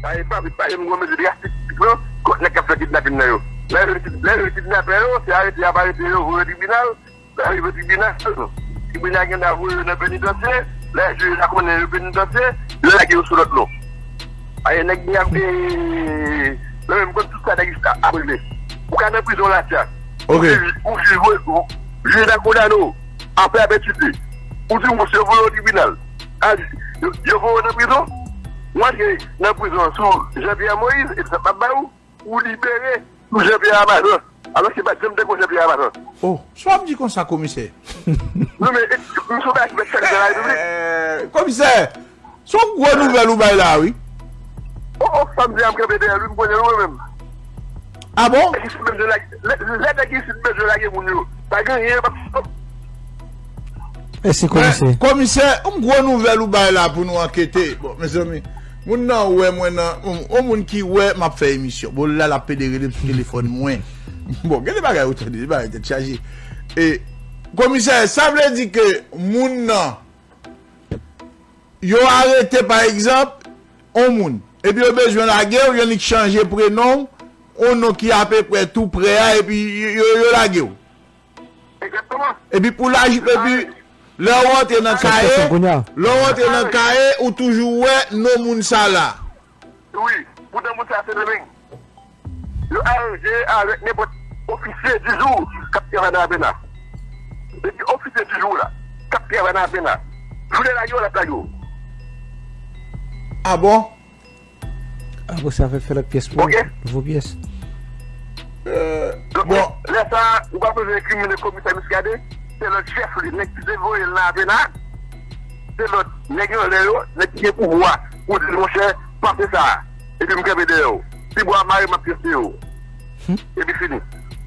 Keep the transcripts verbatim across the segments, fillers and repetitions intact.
Ay, pa vit, pa janm gen yon mezi drastik non, kont nèg k ap fè kidnapin nan yo. Lè yo, lè yo kidnapè yo, se arete y ap arete yo, voye yo tribinal. Lè yo rive tribinal, tribinal gen dwa voye yo nan penitansye. Lè jij la konnen yo penitansye, yo lage yo sou lòt non. Ay, nèg li ap, e, mwen menm konn tout sa nèg ap regle. Ou ka nan prizon la, tia. Ok. Ou jij, ou jij, ou, jij la kondane w a pèpetwite. Ou di, mwen, yo voye w tribinal. A, yo, yo voye w nan prizon. Ou antre nan prizon sou Jean Pierre Moïse, egzanp m ap ba ou, ou libere sou Jean Pierre Abazan. Alòske pa t janm te gon Jean Pierre Abazan. Oh, sa w ap di konsa, komisè? Non, men, e, m sou bagay ki fèt chak nan la Repiblik. Eh, komisè, se yon gwo nouvèl ou bay la, wi. Oh, oh, sa m di a, m kanpe dèyè l, wi, m konnen l, mwen menm. Ah bon? Nèg isit bezwen lage, lè, lè nèg isit bezwen lage moun yo, pa gen anyen, pa. Mèsi, komisè. Men, komisè, yon gwo nouvèl ou bay la pou nou ankete. Bon, mezanmi, moun nan wè mwen nan, yon, yon moun ki wè m ap fè emisyon. Bon, la, l ap pede rele m sou telefòn mwen. Bon, gen de bagay ou tande, de bagay tèt chaje. E, komisè, sa vle di ke moun nan, yo arete, pa egzanp, yon moun. Epi yo bezwen lage w, yo annik chanje prenon w, yon non ki apeprè tou prè a, epi yo, yo, yo lage w. Egzakteman. Epi pou laj, epi lè w antre nan kaye, lè w antre nan kaye, ou toujou wè non moun sa la. Wi, poutan moun sa se Domingue. Yo aranje avèk nenpòt ofisye di jou k ap travay nan Apena. Epi ofisye di jou la, k ap travay nan Apena, vle lage w, l ap lage w. Ah bon? Apre sa, fè, fè lòt pyès pou ou. Ok. Nouvo pyès. Euh, donk, bon, lè sa, ou pa bezwen enkrimine komisè Muscadin, se lòt chèf li, nèg ki te voye l nan Apena, se lòt nèg yo, lè yo, nèg ki gen pouvwa, pou di l, monchè, pa fè sa, epi m kanpe dèyè w. Si bwa mare, m ap pyese w. Hmm. Epi fini.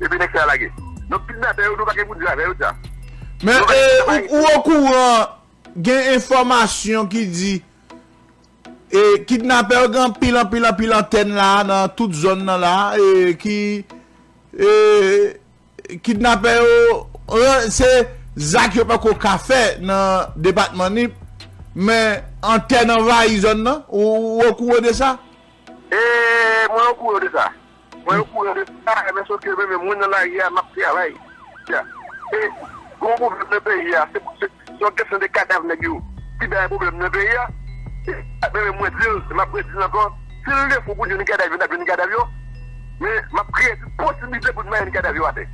Epi nèg sa lage. Donk, kidnapè yo, nou pa gen pou di avè yo, sa. Men, nou pa gen, eh, ou, ou okouran, gen enfòmasyon ki di, e, kidnapè yo gen anpil, anpil, anpil antèn la, nan tout zòn nan la, e, ki, e, kidnapè yo, e, se zak yo pako ka fè nan depatman Nip, men antèn anvayi zòn nan, ou, ou okouran de sa? E, mwen okouran de sa. Mwen okouran de sa, men sòf ke mwen menm, mwen nan lari a, m ap travay. Ya. E, gon pwoblèm nan peyi a, se, se, se yon kesyon de kadav nèg yo ki bay pwoblèm nan peyi a. E, mwen menm, mwen di l, e m ap redi l ankò, si l defo pou jwenn kadav yo, n ap jwenn kadav yo. Men, m ap kreye tout posiblite pou n pa jwenn kadav yo atè.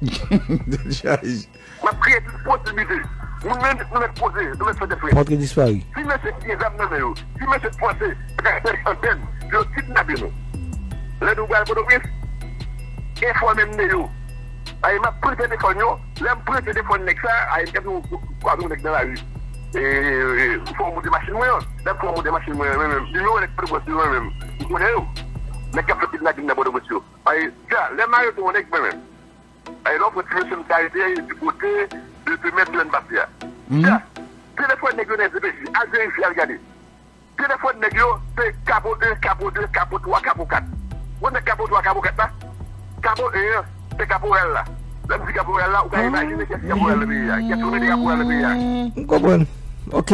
Tèt chaje. M ap kreye tout posiblite. Moun yo, nou mèt poze, nou mèt fè tèt frè. Pòtre dispari. Si mesye ki gen zam nan men yo, si mesye panse, antèn, yo kidnape nou. Lè nou pral Pòtoprens, enfòme m de yo. Ay, m ap pran telefòn yo, lè m pran telefòn nèg sa, ay, m kapab kwaze yon nèg nan lari. E, e, e, fò w monte machin mwen an. Lè m fè w monte machin mwen an, mwen menm. Nimewo nèg Pòtoprens yo, mwen menm. M konnen yo. Nèg k ap fè kidnapin nan Pòtoprens yo. Ay, dja, lè m arete yon nèg, mwen menm. E lè w pran ti mesye m te arete, e, di kote, de semèn, semèn pase a. Mhm. Sa, telefòn nèg yo nan S D P J, al verifye, al gade. Telefòn nèg yo, se kapo en, kapo de, kapo twa, kapo kat. Ou konn nèg kapo twa, kapo kat la? Kapo en an, se kaporal la. Lè m di kaporal la, ou ka imajine kiyès ki kaporal nan peyi a. Kiyès ki mete kaporal nan peyi a? M konprann. Ok.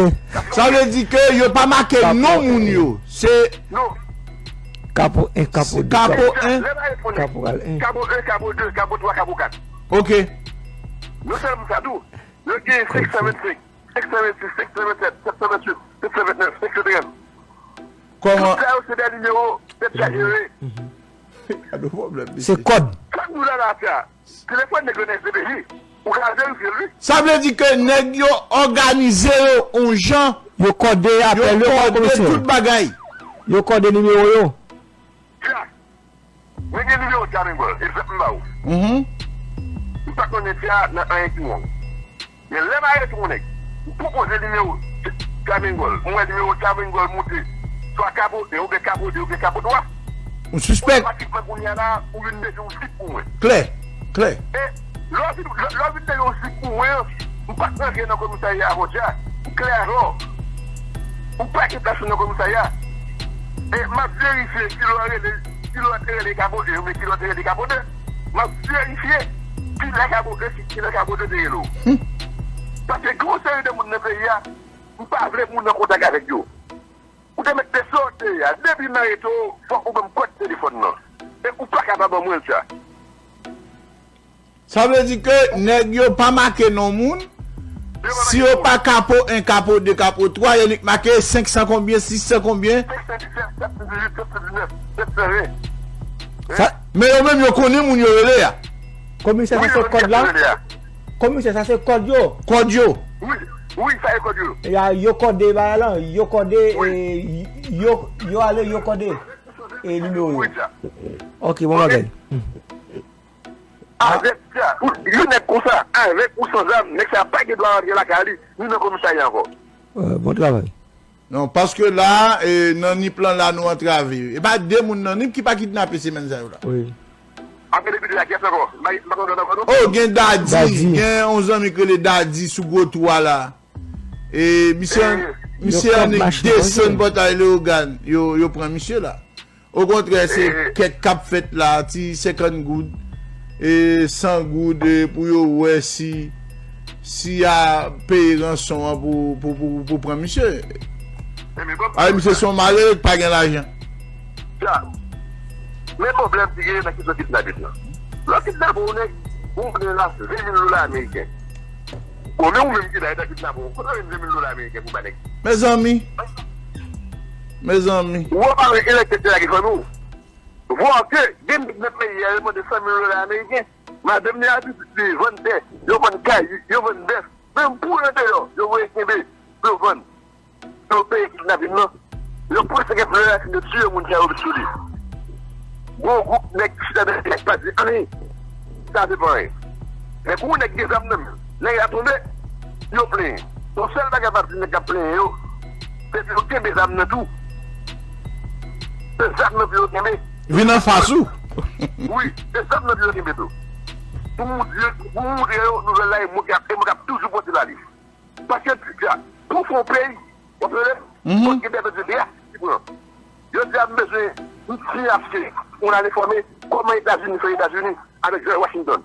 Sa vle di ke yo pa make non moun yo. Se non. Kapo en, kapo de, kapo en. Lè m arete yon nèg, kaporal en. Kapo en, kapo de, kapo twa, kapo kat. Ok. Non sèlman sa tou, yo gen senk san vennsenk, senk san vennsis, senk san vennsèt, sèt san vennwit, sèt san vennèf, senk san trant. Kòman? Tout sa yo se de nimewo tèt chaje yo ye. Gade pwoblèm, mesye. Se kòd. Sa m di w la la, sa, telefòn nèg yo nan S D P J, ou ka verifye l, wi. Sa vle di ke nèg yo òganize yo yon jan. Yo kòde apèl yo, yo kòde komisè. Tout bagay. Yo kòde nimewo yo. Sa. Mwen gen nimewo Djamengòl, egzanp m ba ou. Mhm. M pa konnen ti a nan anyen ki wrong. Men lè m arete yon nèg, m pwopoze nimewo Djamengòl, m wè nimewo Djamengòl moute, swa kapo en oubyen kapo de oubyen kapo twa. M sispèk. Otomatikman kounye a la, ou vin mete yon sik pou mwen. Klè, klè. E lè w vin, lè, lè w vin mete yon sik pou mwen an, m pa t rantre nan komisarya avè w dja. M klè avè w. Ou pa gen plas ou nan komisarya. E m ap verifye kilè w rele, kilè w te rele kapo en oubyen kilè w te rele kapo de. M ap verifye kilè kapo en, kilè kapo de te rele w. Hmm. Paske gen yon seri de moun nan peyi a, m pa vle moun an kontak avèk yo. Ou te mèt te sòti a. Depi m arete w, fòk ou ban m kòd telefòn nan. E ou pa ka pa ban mwen l sa. Sa vle di ke nèg yo pa make non moun. Si yo pa kapo en, kapo de, kapo twa, yo nik make senk san konbyen, sis san konbyen. Sa, men yo menm yo konnen moun yo rele a. Komisè, sa se kòd la? Komisè, sa se kòd yo? Kòd yo. Wi, wi, sa e kòd yo. Ya, yo kòde bagay lan, yo kòde, e, yo, yo ale, yo kòde. E nimewo yo. Ok, bon bagay. Avèk sa, yon nèg konsa, avèk ou san zam, nèg sa pa gen dwa rantre lakay li, ni nan komisarya ankò. Bon travay. Non, paske la, e, nan Nip lan la nou antrave. E pa de moun nan Nip ki pa kidnape semèn sa yo la. Wi. Apre depi de la kyès ankò. M pa konn ankò non. Oh, gen Dadi, gen yon zanmi ki rele Dadi sou gwo twa la. E misye misye annik desann pòtay Leyogàn, yo yo pran misye la. Okontrè, se kèk k ap fèt la, ti senkant goud, e san goud, e pou yo wè si si y a peye ranson an pou pou pou pou pran misye. Ay, misye se yon malere k pa gen lajan. Men pwoblèm ki genyen nan kesyon kidnapin nan. Lè w kidnape yon nèg, ou konnen l a ven mil dola ameriken. Bon, men ou menm ki la, e ta kidnape w, kote w jwenn ven mil dola ameriken pou ba nèg? Mezanmi. Mezanmi. Ou wè pa wè elektè te lage fanmi w. Vwè ke gen nèg nan peyi a yo mande san mil dola ameriken. Madanm li a pitit li vann tè, yo vann kay, yo vann bèf. Menm pou yo deyò, yo voye kenbe pou yo vann. Yo peye kidnapin nan. Yo pran senkant milyon la fin yo tiye moun sa yo sou li. Gon gwoup nèg ki chita nan kay pa di anyen. Sa se pa anyen. Men kou nèg gen zam nan men, nèg la tonbe, yo plenyen. Yon sèl bagay m ap di nèg k ap plenyen yo, se pou yo kenbe zam nan tou. Se zam nan pou yo kenbe. Vin anfas ou. Wi, se zam nan pou yo kenbe tou. Pou moutre, pou moutre yo nouvèl la e mwen k ap, e mwen k ap toujou pote la li. Paske deja, pou fè yon peyi, w ap tande? Fòk gen de mezi drastik ki pran. Yo di a m bezwen yon ti achte pou n ale fòme kòman Etazini fè Etazini avèk George Washington.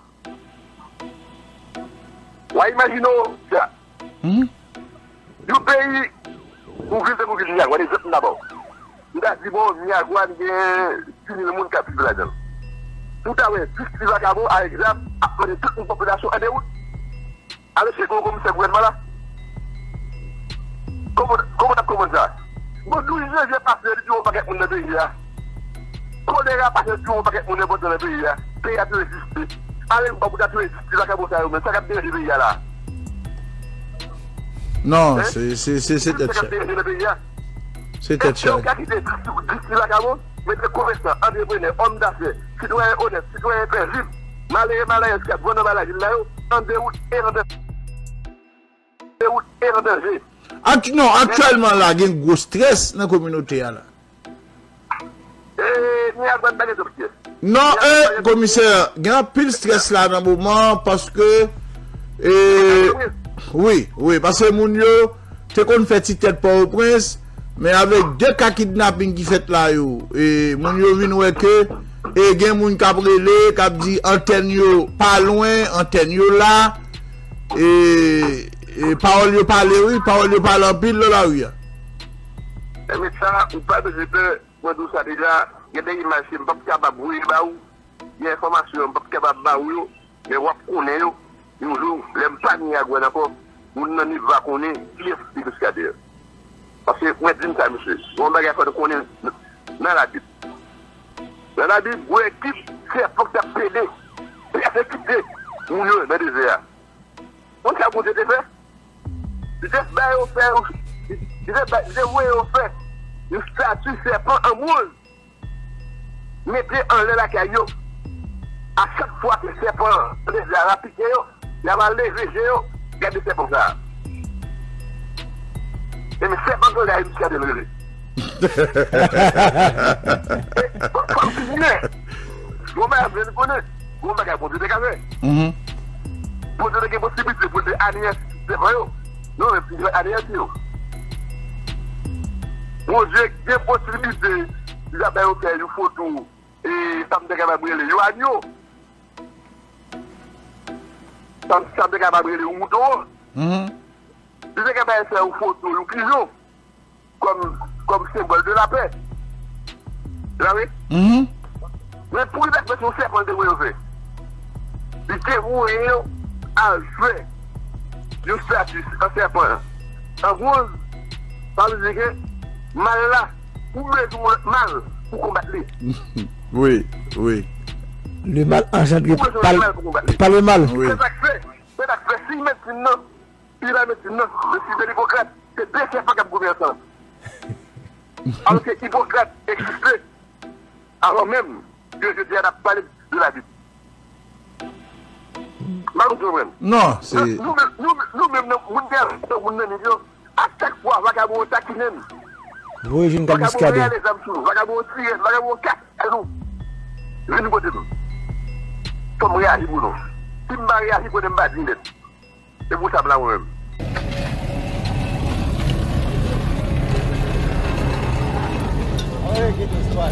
W a imajine w sa. Yon peyi, yon vil tankou vil Niagara, egzanp m ta ba w. M ta di bon, Niagara gen dis mil moun k ap viv ladan l. Si w ta wè dis ti vakabon, pa egzanp, ap mande tout yon popilasyon an dewout. Alò se gwo komisè gouvènman la. Kòman kòman n ap konprann sa? Bon, douz janvye pase yo te tiye yon pakèt moun nan peyi a. Kolera pase yo te tiye yon pakèt moun enpòtan nan peyi a. Peyi a te reziste. Ale m ba w pou ta te reziste vakabon sa yo menm. Sa k ap deranje peyi a la? Non, se se se se tèt chaj. Se tèt chaj. Yo ka kite dis ti vakabon, mete komèsan, antreprenè, òm dafè, sitwayen onèt, sitwayen pezib, malere malerèz k ap vann anba lavil la yo, an dewout e an danje. Dewout e an danje. Akti, non, aktyèlman la, gen gwo strès nan kominote a la. E, Niagara pa gen twòp strès. Non, e, komisè, gen anpil strès la nan moman, paske, e, wi, wi, paske moun yo te konn fè ti tèt Pòtoprens, men avèk de ka kidnaping ki fèt la yo, e, moun yo vin wè ke, e, gen moun k ap rele, k ap di antèn yo pa lwen, antèn yo la, e, e, pawòl yo pale, wi, pawòl yo pale anpil nan lari a. Enben sa, ou pa bezwen pè, mwen di w sa deja, gen de imaj ke m p ap kapab voye ba ou, gen enfòmasyon m p ap kapab ba ou yo, men w ap konnen yo, yon jou, lè m pa Miragwàn ankò, moun nan Nip va konnen kiyès ki Muscadin an. Paske mwen di n sa, mesye, gen yon bagay fò nou konnen nan Labib. Nan Labib, gen ekip sèpan k t ap plede pèsekite moun yo nan dezè a. Konn sa Bondye te fè? Li te ba yo fè yon, li te ba, li te voye yo fè yon estati sèpan an bwonz, mete anlè lakay yo. A chak fwa ke sèpan an, leve a, pike yo, y ap al leve je yo, gade sèpan sa a. Ebyen, sèpan sa a, Muscadin rele. Fòk nou konnen. Gon bagay pou nou konnen. Gon bagay Bondye te ka fè. Bondye te gen posiblite pou l te aneyati tout sèpan yo. Non, men pou l aneyati yo. Bondye gen posiblite li ta ba yo fè yon foto, e, sa m te kapab rele yon anyo. Sa m, sa m te kapab rele yon mouton an. Li te kapab fè yon foto yon pijon kòm kòm senbòl de lapè. Sa vre? Mhm. Men pou li pa fè yon sèpan, li te voye yo fè. Li te voye yo al fè yon stati an sèpan an bwonz. Sa vle di ke mal la, ou bezwen yon lòt mal pou konbat li. Wi, wi. Le mal engendré par, par le mal. Wi. Se sa k fè, se sa k fè, si medsin nan, si pa medsin nan, men si se Ipokrat, se de sèpan k ap goumen ansanm. Alòske Ipokrat egziste avan menm ke jodi a n ap pale de Labib. M pa konprann. Non, se Nou menm, nou, nou menm, nan, moun ki avè moun nan nèg yo, a chak fwa, vakabon yo takinen n. Voye jwenn Kal Miskaden. Vakabon yo rale zam sou nou, vakabon yo tire n, vakabon yo kase nou. Vin kote nou. Fò m reyaji pou nou. Si m pa reyaji, kote m pa di nèt. Se pou sa m la mwen menm. Ann rete istwa.